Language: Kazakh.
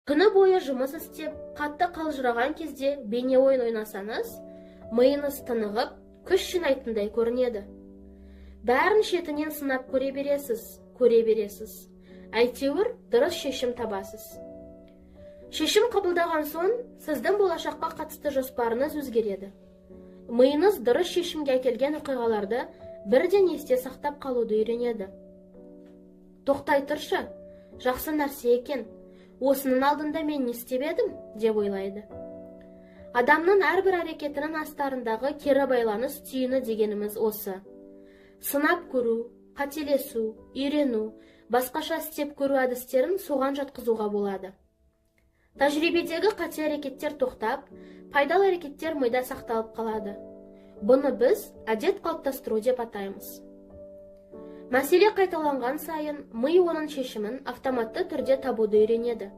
Күні бойы жұмыс істеп, қатты қалжыраған кезде бейне ойын ойнасаңыз, миыңыз тынығып, күш жинайтындай көрінеді. Бәрін шетінен сынап көре бересіз, көре бересіз. Әйтеуір дұрыс шешім табасыз. Шешім қабылдаған соң, сіздің болашаққа қатысты жоспарыңыз өзгереді. Миыңыз дұрыс шешімге әкелген оқиғаларды бірден есте сақтап қалуды үйренеді. Тоқтай тұршы, жақсы нәрсе екен. Осының алдында мен не істеп едім, деп ойлайды. Адамның әрбір әрекетінің астарындағы кері байланыс түйіні дегеніміз осы. Сынап көру, қателесу, үйрену, басқаша істеп көру әдістерін соған жатқызуға болады. Тәжірибедегі қате әрекеттер тоқтап, пайдалы әрекеттер мида сақталып қалады. Бұны біз әдет қалыптастыру деп атаймыз. Мәселе қайталанған сайын ми оның шешімін автоматты түрде табуды үйренеді.